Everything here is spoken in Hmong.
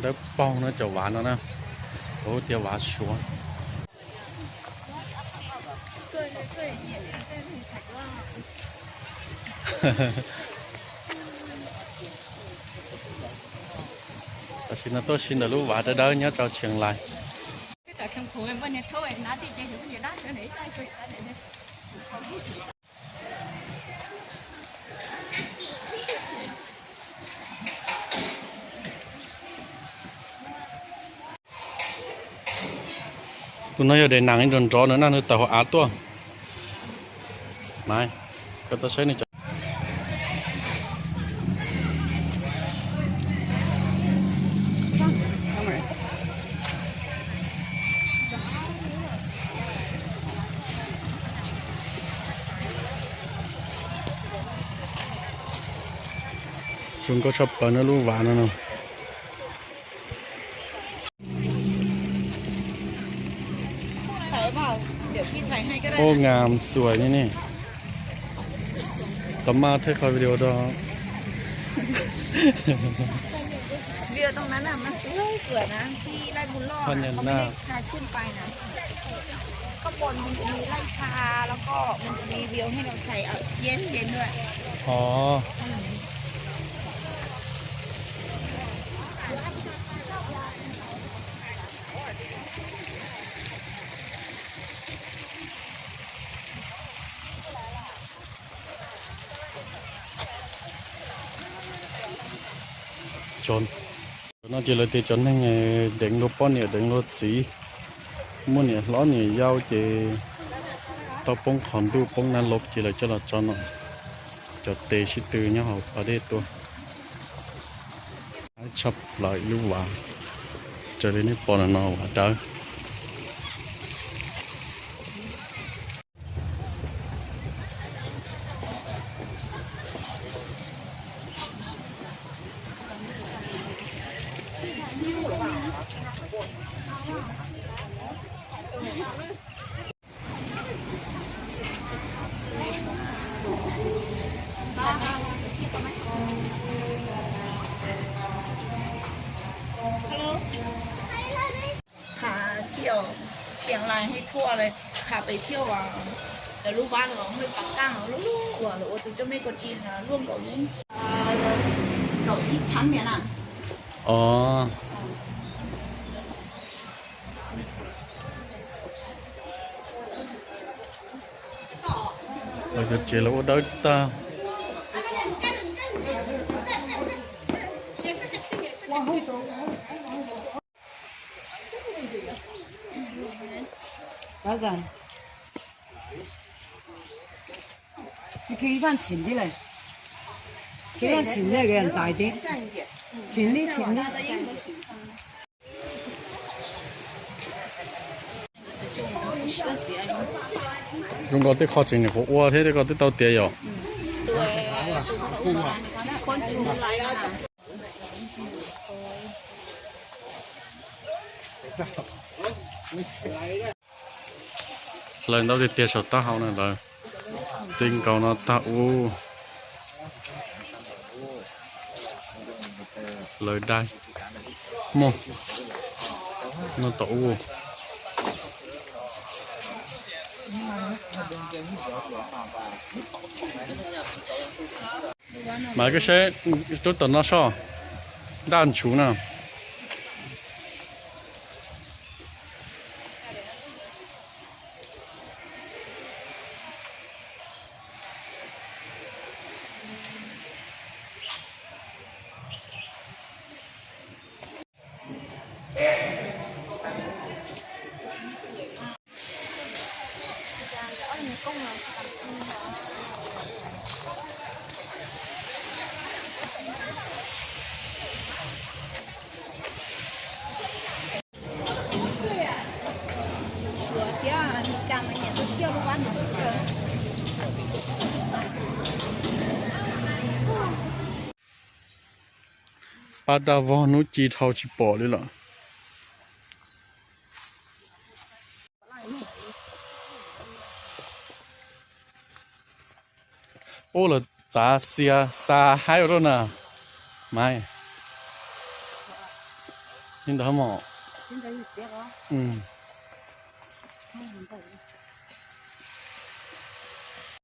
Dawb paug no cov vav no na, ua tias vav Suav. Tam sim no tuaj si ntawm lub vav dawb dawb nyob rau Tsheej Lais. Tus no yog Daes Naam ib nrov nrov na, nws tawm hauv av tuaj. Mas koj tau saib nws cov Zoo nkauj tshaj plaws na lub vav no no. Ub, nga xuas ni ne. Tau maj thiab qhov video rau. Videoตรงนั้นน่ะมันสวยๆนะที่ราชบุรีอ่ะ เขาไม่ได้พาขึ้นไปนะ ข้างบนมันจะมีไร่ชา แล้วก็มันจะมีวิวให้เราถ่ายเอาเย็นๆด้วย อ๋อ Cov no ces lawv tias cov neeg deev luag poj niam deev luag txiv, muaj niam hlob niam yau ces tau poob qhov ntuj poob nab lov ces lawv coj los tso no. Cov tes sib tw nyob hauv pas dej tuaj. Tshaj plaws ib lub vav, raws li nej pom no no vav dawb. Hello. พาเที่ยวเชียงรายให้ทั่วเลย พาไปเที่ยวอ่ะ เดี๋ยวรู้บ้านเราห้วยปากก้าง ลูกๆ อ่ะ หรือว่าจะเจ้าแม่กวนอิมนะ ร่วมกับ เอ่อ กับอีกชั้นเนี่ยนะ อ๋อ Lawv cov tsev lawv ua dawb tag. Kéo van chỉnh đi này. Kéo van chỉnh đi, cái đèn tải đi. Chỉnh đi, chỉnh đi. Zoo nkaus tej qho tseem nyuam qhuav ua thiab, tej ko twb tau tiav yom. Hlawv ntau tiag tiag saum taub hau na lawm. Ti nkaus no tag ub. Hlawv dai. Muaj. No tom ub. Mas koj saib, rub tom no soj, daj ntshuv na. Pab daj vog hnub ci dhau tsis pom li lawm. Ub, lawv txav xia xa haib ua rau na. Mas, Li ntawd mog.